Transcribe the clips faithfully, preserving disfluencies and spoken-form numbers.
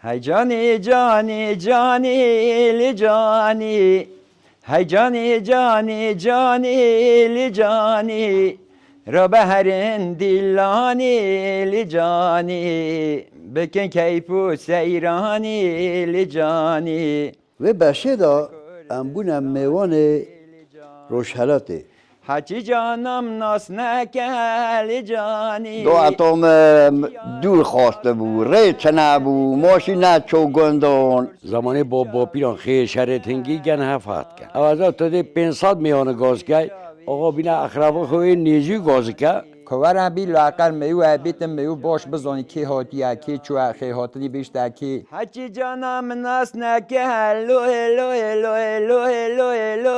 Hey canî, canî, canî, li canî. Hey canî, canî, canî, li canî. Rabe herin dîlanî, li canî. Bikin keyf û seyranî, li canî. Vê beşê de em bûne mêvanê Rojhelatê. Heçî canam nas neke li canî. Doeto min dûr xwastibû, rê çinebû, maşîn neçû gundan. Zamanê bo bopîran xêr şerê tingî gen hev hat ken. Ew ez tu dê pênc sed mêyanî gaz key, axa bîne exrabin xwe ê nêzî gaz ke. Ku were bî, laeqel meyû hebîtin, meyû baş bizanî kê hatiye, kê çûye, xê hatinî bîşte kê. Heçî cana min nas neke, lo ê, lo ê, lo ê, lo ê, lo ê, lo,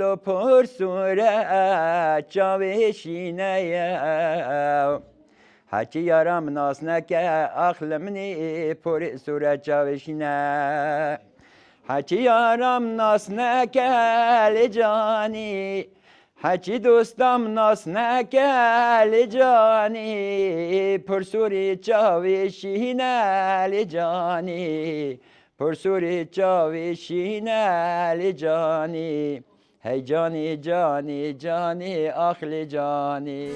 lo pir sûre çavê şîne ye. Heçî yara min nas neke, ax li minî pir sûre çavê şîne. Heçî yara min nas neke, li canî. Heçî dosta min nas neke, li canî. Pir sûrî çavê şîne, li canî. Pir sûrî çavê şîne, li canî. Hey canî, canî, canî, ax li canî.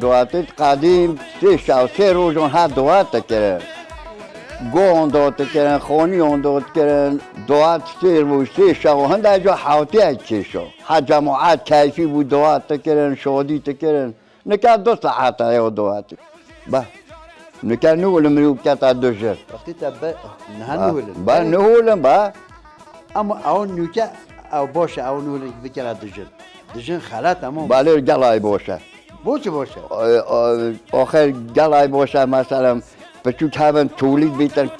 Doetê qedîm sê şev, sê rojan her doet dikirin. Guhan dot dikirin, xanîyan dot dikirin, doet sê roj, sê şev, hindek ca hewtiyek çêşo. Her cemaet keyfî bû, doet dikirin, şadî dikirin. Nika du saet e ya doetê. Be. Nika nihûlin mirov kete dijin. Wextê te be, niha nihûlin. Be, nihûlin be. Ama ew nûke, ew baş e, ew nûlin bikere dijin. Dijin xelet ama. Belê gelay baş e. Bo çi baş e? Axir gelay baş e, mesela piçûk hebin tolîd bîtin.